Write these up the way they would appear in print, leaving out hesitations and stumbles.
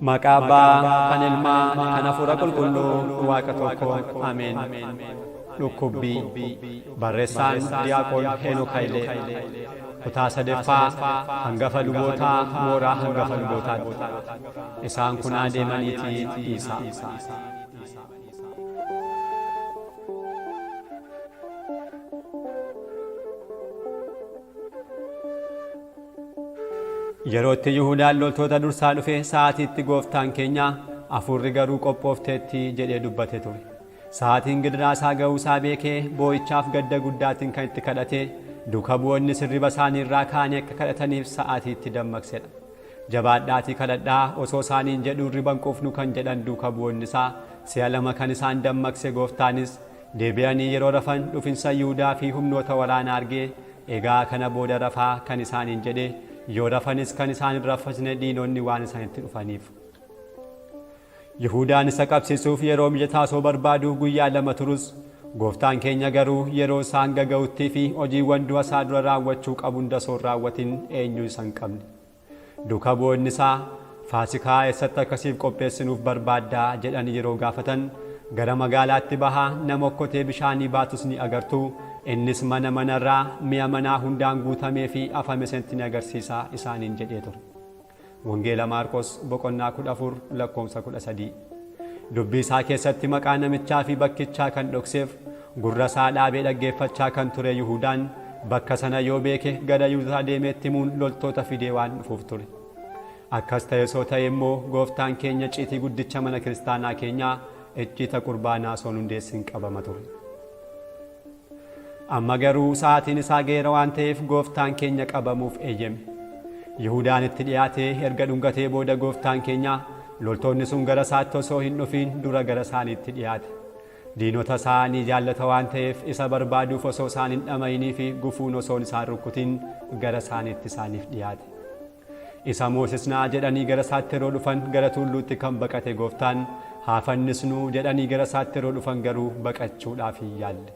Maqaa Abbaa, kan Ilmaa, kan Hafuura Qulqulluu, Waaqa tokko. Ameen. Dhukkubbii. Barreessaan Diyaaqoon Heenok Hayilee. Kutaa sadaffaa Hangafa Lubootaa Mooraa Hangafa Lubootaatti. Isaan kun adeemaniitii dhiisaa. Yeroo itti Yihudaan loltoota dursaa dhufe sa'aatiitti gooftaan keenya hafuurri garuu qophoofteetti jedhee dubbate ture. Sa'aatiin gidiraa isaa ga'uu isaa beekee boo'ichaaf gadda guddaatiin kan itti kadhate duuka bu'oonni sirriba isaanii irraa ka'anii akka kadhataniif sa'aatii itti dammaqsedha. Jabaadhaatii kadhadhaa osoo isaaniin jedhuu hirriba hin quufnu kan jedhan duuka bu'oonni isaa si'a lama kan isaan dammaqse gooftaanis deebi'anii yeroo rafan dhufinsa Yihudaa fi humnoota waraanaa argee Egaa kana booda rafaa kan isaaniin jedhe, yoo rafanis kan isaan hin raffisne diinonni waan isaanitti dhufaniif. Yihudaan isa qabsiisuuf yeroo mijataa osoo barbaaduu guyyaa 2 turus, Gooftaan keenya garuu yeroo isaa hanga ga'uttii fi hojiiwwan du'a isaa dura raawwachuu qabu hunda osoo hin raawwatin eenyuu isa hin qabne. Duuka bu'oonni isaa, Faasikaa eessatti akka siif qopheessinuuf barbaadda? jedhanii yeroo gaafatan, Gara magaalaatti bahaa, nama okkotee bishaanii baatus ni agartu, innis mana mana irraa mi'a manaa hundaan guutamee fi afame isinitti ni agarsiisa isaaniin jedhee ture. Wangeela Maarqos boqonnaa 14 lakkoofsa 13. Dubbii isaa keessatti maqaa namichaa fi bakkichaa kan dhokseef gurra isaa dhaabee dhaggeeffachaa kan ture Yihudaan bakka sana yoo beeke gara Yihudotaa deemee itti himuun loltoota fidee waan dhufuuf ture. Akkas ta'e osoo ta'ee immoo Gooftaan keenya icciitii guddicha mana kiristaanaa keenyaa icciita qurbaanaa osoo hin hundeessin qabama ture. Amma garuu sa'aatiin isaa ga'eera waan ta'eef Gooftaan keenya qabamuuf eeyyame. Yihudaan itti dhiyaatee erga dhungatee booda Gooftaan keenya loltoonni sun gara isaatti osoo hin dhufiin dura gara isaaniitti dhiyaate. Diinota isaa ni jaallata waan ta'eef isa barbaaduuf osoo isaan hin dhama'inii fi gufuun osoo isaan rukkutin gara isaaniitti isaaniif dhiyaate. Isa moosisnaa jedhanii gara isaatti yeroo dhufan gara tulluutti kan baqate Gooftaan, haa fannisnuu jedhanii gara isaatti yeroo dhufan garuu baqachuudhaaf hin yaalle.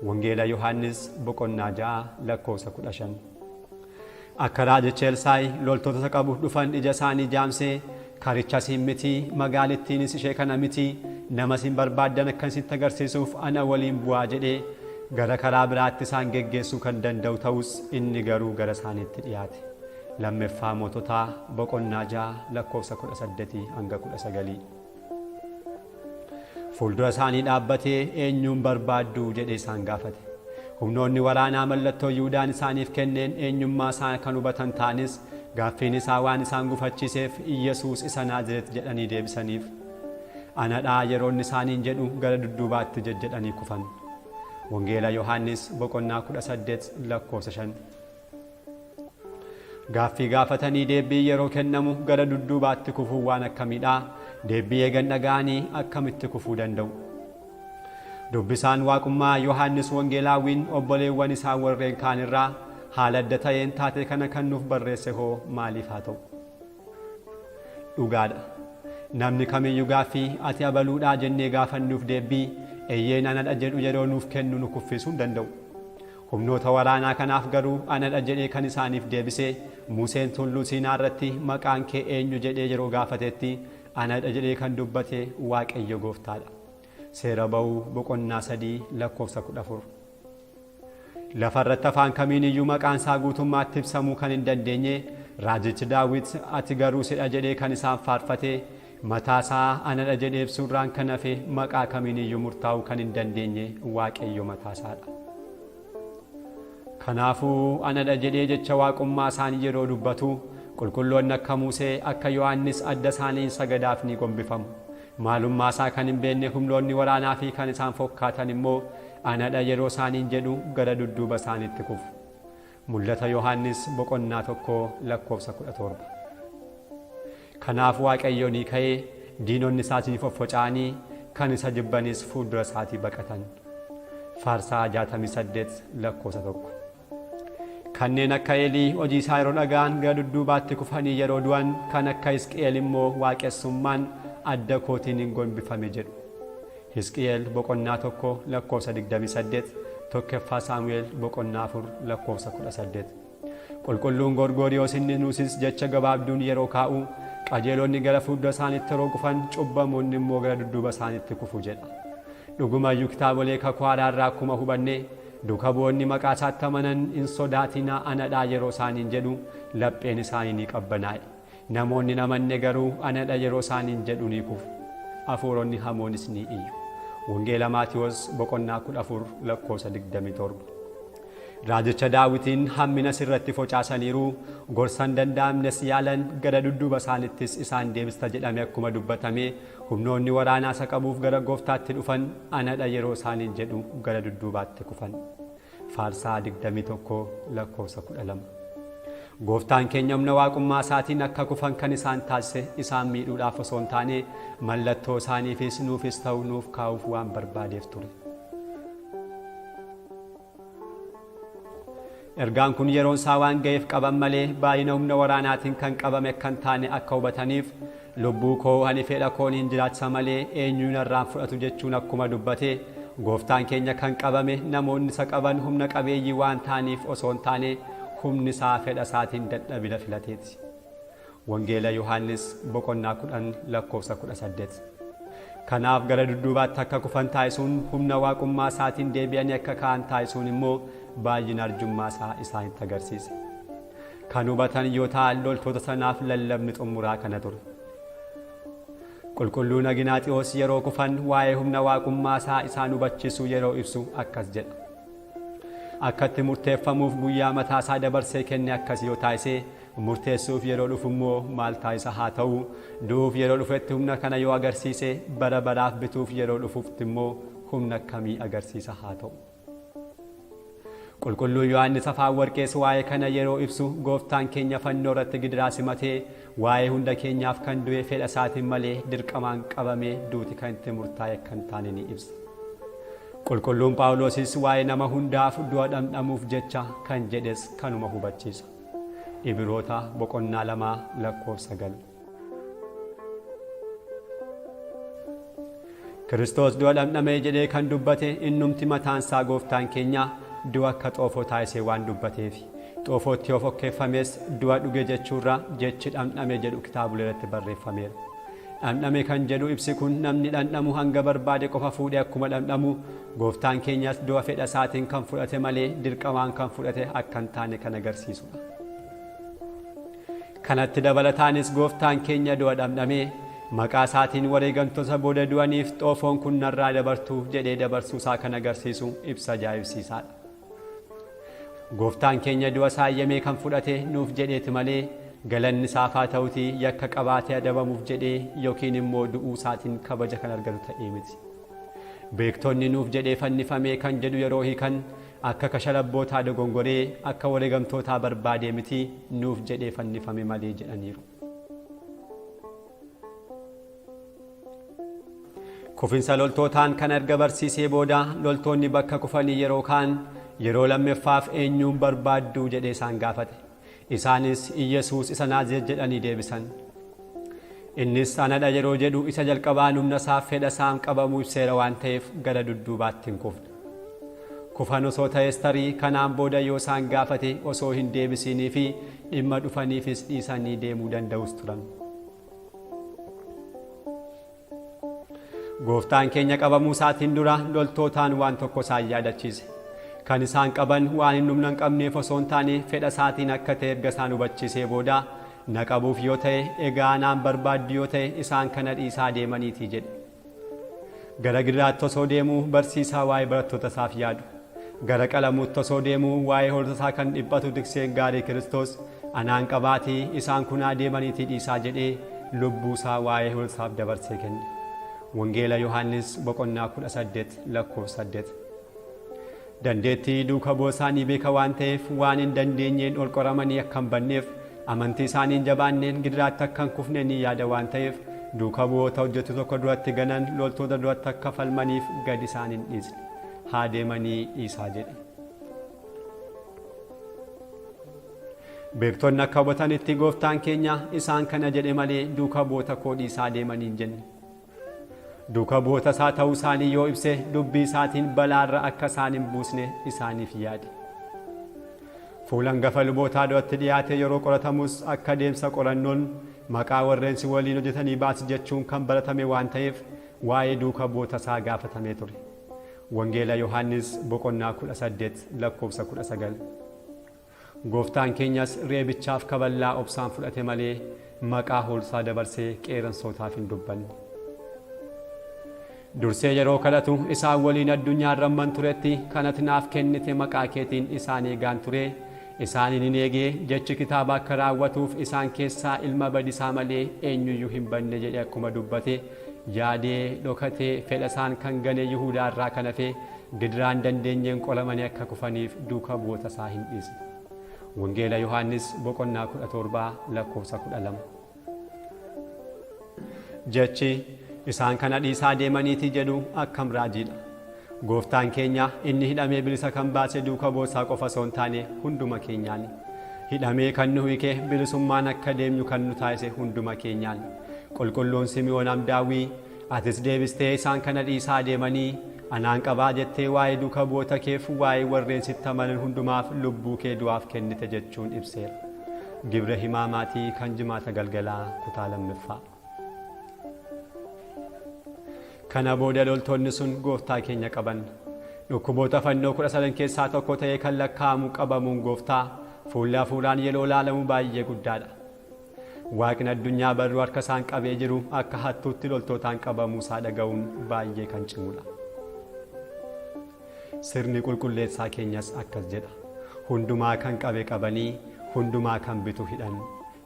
Wangeela Yohaannis boqonnaa 6 lakkoofsa 15. Akka raajicha Elsaa'i loltoota isa qabuuf dhufan ija isaanii jaamsee, Karichi asiin miti, magaalittiinis ishee kana miti, nama isin barbaaddan akkan isinitti agarsiisuuf ana waliin bu'aa jedhee gara karaa biraatti isaan geggeessuu kan danda'u ta'us inni garuu gara isaaniitti dhiyaate. Lammeffaa Moototaa boqonnaa 6 lakkoofsa 18 hanga 19. Fuuldura isaanii dhaabbatee eenyuun barbaaddu jedhee isaan gaafate. Humnoonni waraanaa mallattoo Yihudaan isaaniif kenneen eenyummaa isaa kan hubatan ta'anis gaaffiin isaa waan isaan gufachiiseef Yesuus isa Naazireet jedhanii deebisaniif. Anadha yeroo inni isaaniin jedhu gara dudduubaatti jejjedhanii kufan. Wangeela Yohaannis boqonnaa 18 lakkoofsa 5. Gaaffii gaafatanii deebbiin yeroo kennamu gara dudduubaatti kufuun waan akkamiidha? Deebbii eegan dhaga'anii akkamitti kufuu danda'u? Dubbisaan Waaqummaa Yohaannis Wangeelaawwiin obboleewwan isaa warreen kaan irraa haala adda ta'een taatee kana kan nuuf barreesse hoo maaliif haa ta'u? Dhugaadha. Namni kamiyyuu gaaffii ati abaluudhaa jennee gaafannuuf deebbii eyyeen anadha jedhu yeroo nuuf kennu nu kuffisuu hin danda'u. Humnoota waraanaa kanaaf garuu anadha jedhee kan isaaniif deebise Museen tulluu Siinaa irratti maqaan kee eenyu jedhee yeroo gaafatetti anadha jedhee kan dubbate Waaqayyo Gooftaadha. Seera Ba'uu boqonnaa 3 lakkoofsa 14. Lafa irratti afaan kamiin iyyuu maqaan isaa guutummaatti ibsamuu kan hin dandeenye raajichi Daawit ati garuu sidha jedhee kan isaan faarfate mataa isaa anadha jedhee ibsuurraan kan hafe maqaa kamiin iyyuu murtaa'uu kan hin dandeenye Waaqayyo mataa isaadha. Kanaafuu anadha jedhee jecha waaqummaa isaan yeroo dubbatu qulqulloonni akka Musee akka Yohaannis adda isaaniin sagadaaf ni gombifamu. Maalummaa isaa kan hin beekne humnoonni waraanaa fi kan isaan fokkaatan immoo anadha yeroo isaaniin jedhu gara dudduuba isaaniitti kufu. Mul'ata Yohaannis boqonnaa 1 lakkoofsa 17. Kanaaf Waaqayyo ni ka'e, diinonni isaas ni foffoca'anii, kan isa jibbanis fuuldura isaatii baqatan. Faarsaa 68 lakkoofsa 1. Kanneen akka Eelii hojii isaa yeroo dhaga'an gara dudduubaatti kufanii yeroo du'an, kan akka Hisqi'eel immoo waaqessummaan adda kootiin in gombifame jedhu. Hisqi'eel boqonnaa 1 lakkoofsa 28, Tokkoffaa Saamu'eel boqonnaa 4 lakkoofsa 18. Qulqulluun Gorgooriyoos inni Nuusis jecha gabaabduun yeroo kaa'u, Qajeelonni gara fuuldura isaaniitti yeroo kufan, cubbamoonni immoo gara dudduuba isaaniitti kufu jedha. Dhugumayyuu kitaabolee Kakuu Haaraa irraa akkuma hubanne, duuka bu'oonni maqaa isaatti amanan hin sodaatinaa anadha yeroo isaaniin jedhu lapheen isaanii ni qabbanaa'e. Namoonni hin amanne garuu anadha yeroo isaaniin jedhu ni kufu. Hafuuronni hamoonis ni iyyu. Wangeela Maatiwoos boqonnaa 14 lakkoofsa 27. Raajicha Daawitiin hammina sirratti focaasaniiru, gorsa hin danda'amnes yaalan, gara dudduuba isaanittis isaan deebista jedhame akkuma dubbatame, humnoonni waraanaa isa qabuuf gara Gooftaatti dhufan, anadha yeroo isaaniin jedhu gara dudduubaatti kufan. Faarsaa 21 lakkoofsa 12. Gooftaan keenya humna waaqummaa isaatiin akka kufan kan isaan taasise isaan miidhuudhaaf osoo hin taane mallattoo isaaniifis nuufis ta'u nuuf kaa'uuf waan barbaadeef ture. Ergaan kun yeroon isaa waan ga'eef qaban malee baay'ina humna waraanaatiin kan qabame akka hin taane akka hubataniif lubbuu koo ani fedha koon hin jiraachisa malee eenyuyyuu narraa hin fudhatu jechuun akkuma dubbate Gooftaan keenya kan qabame namoonni isa qaban humna qabeeyyii waan ta'aniif osoo hin taane humni isaa fedha isaatiin dadhabina filateeti. Wangeela Yohaannis boqonnaa 10 lakkoofsa 18. Kanaaf gara dudduubaatti akka kufan taasisuun humna waaqummaa isaatiin deebi'anii akka ka'an taasisuun immoo baay'ina arjummaa isaa isaanitti agarsiise. Kan hubatan yoo ta'an loltoota sanaaf lallabni xummuraa kana ture. Qulqulluun Aginaaxiyoos yeroo kufan waa'ee humna waaqummaa isaa isaan hubachiisuu yeroo ibsu akkas jedha. Akka itti murteeffamuuf guyyaa mataa isaa dabarsee kenne akkas yoo taasise Murteessuuf yeroo dhufu immoo maal taasisa? Haa ta'u, du'uuf yeroo dhufetti humna kana yoo agarsiise, bara baraaf bituuf yeroo dhufuftti immoo humna akkamii agarsiisa? Haa ta'u. Qulqulluun Yohaannis Afaan Warqees waa'ee kana yeroo ibsu, Gooftaan keenya fannoo irratti gidiraa simatee, waa'ee hunda keenyaaf kan du'e fedha isaatiin malee dirqamaan qabamee duuti kan itti murtaa'e akka hin taane ni ibsa. Qulqulluun Phaawuloosis waa'ee nama hundaaf du'a dhamdhamuuf jecha kan jedhes kanuma hubachiisa. Ibiroota boqonnaa 2 lakkoofsa 9. Kiristoos du'a dhamdhame jedhee kan dubbate innumti mataan isaa gooftaan keenya du'a akka xoofoo taasisee waan dubbateefi. Xoofootti yoo fokkeeffames du'a dhuge jechuurra jechi dhamdhame jedhu kitaabolee irratti barreeffameera. Dhamdhame kan jedhu ibsi kun namni dhandhamu hanga barbaade qofa fuudhee akkuma dhamdhamu, Gooftaan keenyas du'a fedha isaatiin kan fudhate malee dirqamaan kan fudhate akka hin taane kan agarsiisudha. Kanatti dabalataanis Gooftaan keenya du'a dhamdhamee maqaa isaatiin wareegamtoota booda du'aniif xoofoon kun narraa dabartu jedhee dabarsuu isaa kan agarsiisu ibsa ajaa'ibsiisaadha. Gooftaan keenya du'a isaa eeyyamee kan fudhate nuuf jedheeti malee galanni isaaf haa ta'utii yakka qabaatee adabamuuf jedhee yookiin immoo du'uu isaatiin kabaja kan argatu ta'ee miti. Beektonni nuuf jedhee fannifamee kan jedhu yeroo hiikan akka kashalabbootaa dogongoree akka wareegamtootaa barbaadee miti nuuf jedhee fannifame malee jedhaniiru. Kufinsa loltootaan kana erga barsiisee booda loltoonni bakka kufanii yeroo ka'an yeroo lammeffaaf eenyuun barbaadduu jedhee isaan gaafate. Isaanis Iyyasuus isa Naazireet jedhanii deebisan. Innis anadha yeroo jedhu isa jalqabaan humna isaaf fedha isaan qabamuu ibseera waan ta'eef gara dudduubaatti hin kufne. Kufan osoo ta'es tarii kanaan booda yoo isaan gaafate osoo hin deebisiinii fi dhimma dhufaniifis dhiisanii deemuu danda'us turan. Gooftaan keenya qabamuu isaatiin dura loltootaan waan tokko isaan yaadachiise. Kan isaan qaban waan inni humna hin qabneef osoo hin taane fedha isaatiin akka ta'e erga isaan hubachiisee booda na qabuuf yoo ta'e egaa anaan barbaaddu yoo ta'e isaan kana dhiisaa deemaniitii jedhe. Gara gidiraatti osoo deemuu barsiisaa waa'ee barattoota isaaf yaadu. Gara qalamuutti osoo deemuu waa'ee hoolota isaa kan dhiphatu tikseen gaarii Kiristoos anaan qabaatii isaan kun haa deemaniitii dhiisaa jedhee lubbuu isaa waa'ee hoolota isaaf dabarsee kenne. Wangeela Yohaannis boqonnaa 18 lakkoofsa 8. Dandeettii duuka bu'oo isaanii beeka waan ta'eef waan hin dandeenyeen ol qoramanii akka hin banneef, amantii isaanii hin jabaanneen gidiraatti akka hin kufne ni yaada waan ta'eef duuka bu'oota hojjettu tokko duratti ganan loltoota duratti akka falmaniif gad isaan hin dhiisne. Haa deemanii dhiisaa jedhe. Beektonni akka hubatanitti gooftaan keenya isaan kana jedhe malee duuka bu'oota koo dhiisaa deemanii hin jenne. Duuka bu'oota isaa ta'uu isaanii yoo ibse dubbii isaatiin balaarra akka isaan hin buusne isaaniif yaade. Fuula hangafa lubootaa duratti dhiyaatee yeroo qoratamus akka deemsa qorannoon maqaa warreen si waliin hojjetanii baasi jechuun kan baratame waan ta'eef waa'ee duuka bu'oota isaa gaafatamee ture. Wangeela Yohaannis boqonnaa 18 lakkoofsa 19. Gooftaan keenyas reebichaaf kaballaa obsaan fudhate malee maqaa hoolsaa dabarsee qeeransootaaf hin dubbanne. Dursee yeroo kadhatu isaan waliin addunyaa irra amman turetti kan ati naaf kennite maqaa keetiin isaan eegaan ture, isaaniin hin eegee jechi kitaaba akka raawwatuuf isaan keessaa ilma badisaa malee eenyuyyuu hin badne jedhe akkuma dubbate yaadee dhokatee fedha isaan kan gane Yihuudaa irraa kan hafe gidiraan dandeenyeen qoramanii akka kufaniif duuka bu'oota isaa hin dhiisne. Wangeela Yohaannis boqonnaa 17 lakkoofsa 12. Jechi isaan kana dhiisaa deemaniitii jedhu akkam raajiidha. Gooftaan keenya inni hidhamee bilisa kan baase duuka bu'ootaa qofa osoo hin taane hunduma keenyaani. Hidhamee kan nu hiike bilisummaan akka deemnu kan nu taasise hunduma keenyaani. Qulqulluun Simi'oon Amdaawwii atis deebistee isaan kana dhiisaa deemanii anaan qabaa jettee waa'ee duuka bu'oota keef waa'ee warreen sitti amanan hundumaaf lubbuu kee du'aaf kennite jechuun ibseera. Gibra Himaamaatii kan Jimaata galgalaa kutaa lammaffaa. Kana booda loltoonni sun gooftaa keenya qaban. Dhukkuboota fannoo 13 keessaa tokko ta'ee kan lakkaa'amu qabamuun gooftaa fuulli hafuuraan yeroo ilaalamu baay'ee guddaadha. Waaqni addunyaa barruu harka isaan qabee jiru akka hattuutti loltootaan qabamuu isaa dhaga'uun baay'ee kan cimudha. Sirni qulqulleessaa keenyas akkas jedha. Hundumaa kan qabe qabanii, hundumaa kan bitu hidhan.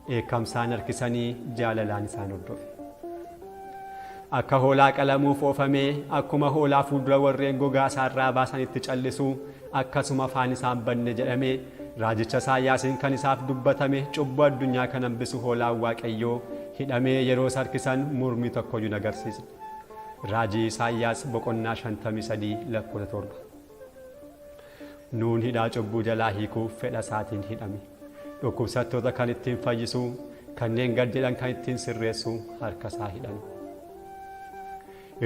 Dheekkamsaan harkisanii jaalalaan isaan hordofe. Akka hoolaa qalamuuf oofamee, akkuma hoolaa fuuldura warreen gogaa isaarraa baasanitti callisuu, akkasuma afaan isaan banne jedhame raajicha Isaayyaasiin kan isaaf dubbatame cubbuu addunyaa kan hambisu hoolaan Waaqayyoo hidhamee yeroo isa harkisan mormii tokkoyyuu hin agarsiisne. Raajii Isaayyaas boqonnaa 53 lakkoofsa 7. Nuun hidhaa cubbuu jalaa hiikuuf fedha isaatiin hidhame. Dhukkubsattoota kan ittiin fayyisu, kanneen gad jedhan kan ittiin sirreessu harka isaa hidhan.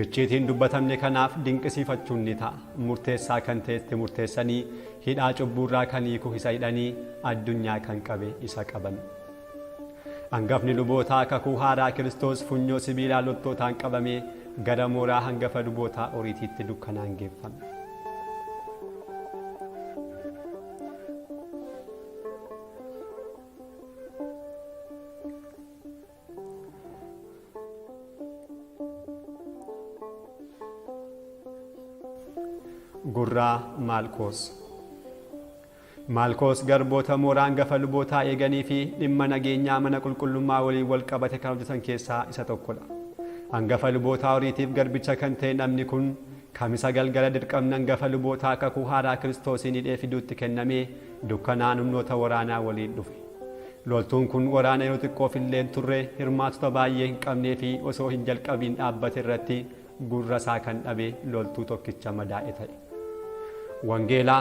Icciitiin dubbatamne kanaaf dinqisiifachuun ni ta'a. Murteessaa kan ta'etti murteessanii, hidhaa cubbuurraa kan hiiku isa hidhanii, addunyaa kan qabe isa qaban. Angafni lubootaa kakuu haaraa Kiristoos funyoo sibiilaa loltootaan qabamee gara mooraa hangafa lubootaa Oriitiitti dukkanaan geeffame. Gurraa Maalkoos. Maalkoos garboota mooraa angafa lubootaa eeganii fi dhimma nageenyaa mana qulqullummaa waliin wal qabate kan hojjetan keessaa isa tokkodha. Angafa lubootaa Oriitiif garbicha kan ta'e namni kun Kamisa galgala dirqamni angafa lubootaa kakuu haaraa Kiristoosiin hidhee fiduutti kennamee dukkanaan humnoota waraanaa waliin dhufe. Loltuun kun waraana yeroo xiqqoof illee hin turre, hirmaattota baay'ee hin qabnee fi osoo hin jalqabiin dhaabbate irratti gurra isaa kan dhabe loltuu tokkicha madaa'e ta'e. Wangeela,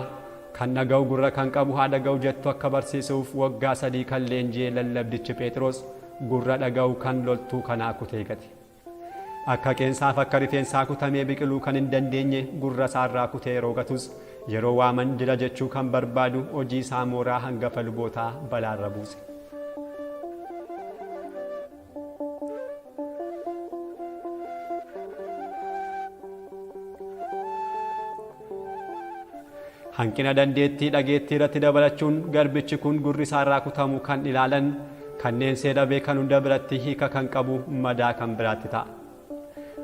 Kan dhaga'u gurra kan qabu haa dhaga'u jettu akka barsiisuuf waggaa 3 kan leenji'e lallabdichi Pheexiroos gurra dhaga'u kan loltuu kanaa kutee gate. Akka qeensaaf akka rifeensaa kutamee biqiluu kan hin dandeenye gurra isaa irraa kutee yeroo gatus yeroo waaman jira jechuu kan barbaadu hojii isaa mooraa hangafa lubootaa balaarra buuse. Hanqina dandeettii dhageettii irratti dabalachuun garbichi kun gurri isaa irraa kutamuu kan ilaalan kanneen seera beekan hunda biratti hiika kan qabu madaa kan biraatti ta'a.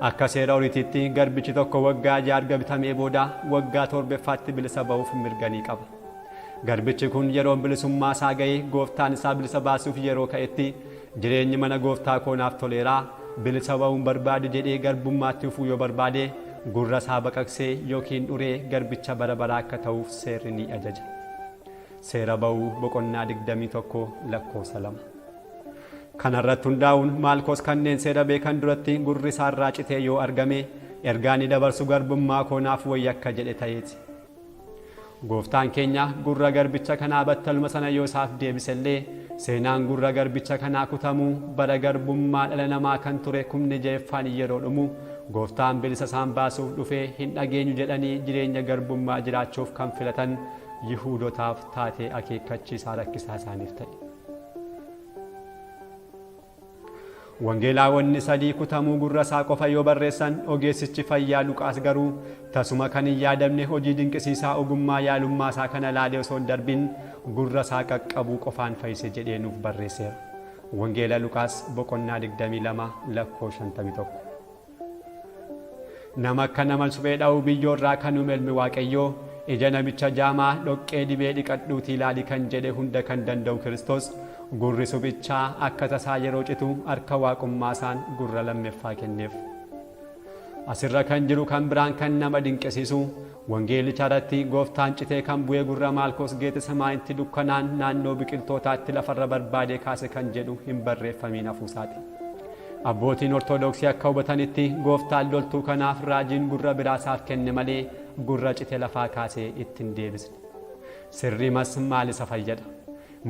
Akka seera Oriitiitti garbichi tokko waggaa ja'a erga bitamee booda waggaa torbeffaatti bilisa ba'uuf mirga ni qaba. Garbichi kun yeroon bilisummaa isaa ga'ee gooftaan isaa bilisa baasuuf yeroo ka'etti jireenyi mana gooftaa koo naaf toleera, bilisa ba'uun barbaadu jedhee garbummaatti fufuu yoo barbaade gurra isaa baqaqsee ykn dhuree garbicha bara baraa akka ta'uuf seerri ni ajaja. Seera Ba'uu boqonnaa 21 lakkoofsa 2. Kana irratti hundaa'uun Maalkoos kanneen seera beekan duratti gurri isaa irraa citee yoo argame ergaa inni dabarsu garbummaa koo naaf wayya akka jedhe ta'eeti. Gooftaan keenya gurra garbicha kanaa battaluma sana yoo isaaf deebise illee, seenaan gurra garbicha kanaa kutamuu bara garbummaa dhala namaa kan ture kumni ja'effaan yeroo dhumu Gooftaan bilisa isaan baasuuf dhufe hin dhageenyu jedhanii jireenya garbummaa jiraachuuf kan filatan Yihuudotaaf taatee akeekkachiisaa rakkisaa isaaniif ta'e. Wangeelaawwanni sadii kutamuu gurra isaa qofa yoo barreessan ogeessichi fayyaa Luqaas garuu tasuma kan hin yaadamne hojii dinqisiisaa ogummaa yaalummaa isaa kana laalee osoo hin darbin gurra isaa qaqqabuu qofaan fayyise jedhee nuuf barreesseera. Wangeela Luqaas boqonnaa 22 lakkoo 51. Nama akka nama suphee dha'u biyyoo irraa kan uume ilmi Waaqayyoo ija namicha jaamaa dhoqqee dibee dhiqadhuutii ilaali kan jedhe hunda kan danda'u Kiristoos gurri suphichaa akka tasaa yeroo citu harka waaqummaa isaan gurra lammeffaa kenneef. Asirra kan jiru kan biraan kan nama dinqisiisu wangeelicha irratti gooftaan citee kan bu'ee gurra Maalkoos Geetesemaanitti dukkanaan naannoo biqiltootaatti lafarra barbaadee kaase kan jedhu hin barreeffamiin hafuusaati. Abbootiin Ortodoksii akka hubatanitti gooftaan loltuu kanaaf raajiin gurra biraa isaaf kenne malee gurra cite lafaa kaasee itti hin deebisne. Sirriimas maal isa fayyada?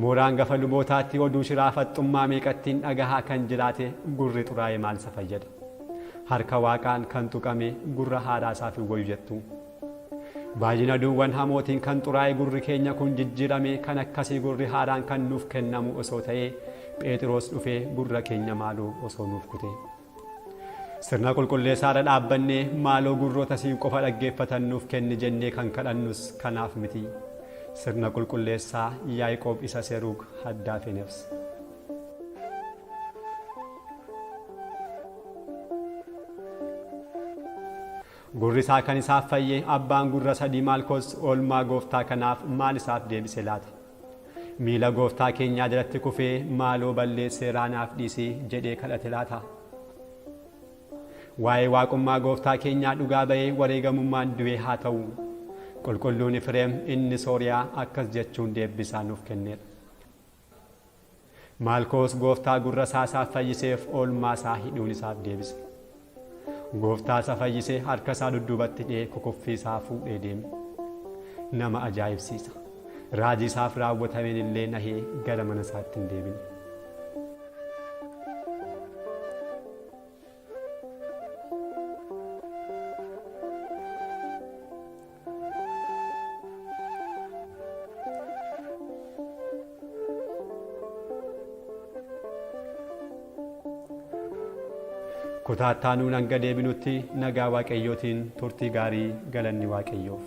Mooraan gafa lubootaatti oduu shiraa faxxummaa meeqattiin dhagahaa kan jiraate gurri xuraa'e maal isa fayyada? Harka waaqaan kan tuqame gurra haaraa isaaf hin wayyu jettu. Baay'ina duuwwan hamootiin kan xuraa'e gurri keenya kun jijjiirame kan akkasii gurri haaraan kan nuuf kennamu osoo ta'ee Pheexiroos dhufee gurra keenya maaloo osoo nuuf kutee. Sirna qulqulleessaarra dhaabbannee maaloo gurroota siin qofa dhaggeeffatan nuuf kenni jennee kan kadhannus kanaaf miti. Sirna qulqulleessaa Yaaqoob isa Seruug haddaafe nefs. Gurri isaa kan isaaf fayye abbaan gurra sadii Maalkoos oolmaa gooftaa kanaaf maal isaaf deebise laata? Miila gooftaa keenyaa jalatti kufee maaloo balleesseeraa naaf dhiisi jedhee kadhate laata? Waa'ee waaqummaa gooftaa keenyaa dhugaa ba'ee wareegamummaan du'ee haa ta'u. Qulqulluun Ifreem inni Sooriyaa akkas jechuun deebbisaa nuuf kenneera. Maalkoos gooftaa gurra isaa isaaf fayyiseef oolmaa isaa hidhuun isaaf deebise. Gooftaa isa fayyise harka isaa dudduubatti hidhee kukuffii isaa fuudhee deeme. Nama ajaa'ibsiisa. Raajii isaaf raawwatameen illee nahee gara mana isaatti hin deebine. Kutaa itti aanuun hanga deebinutti nagaa Waaqayyootiin turtii gaarii galanni Waaqayyoof.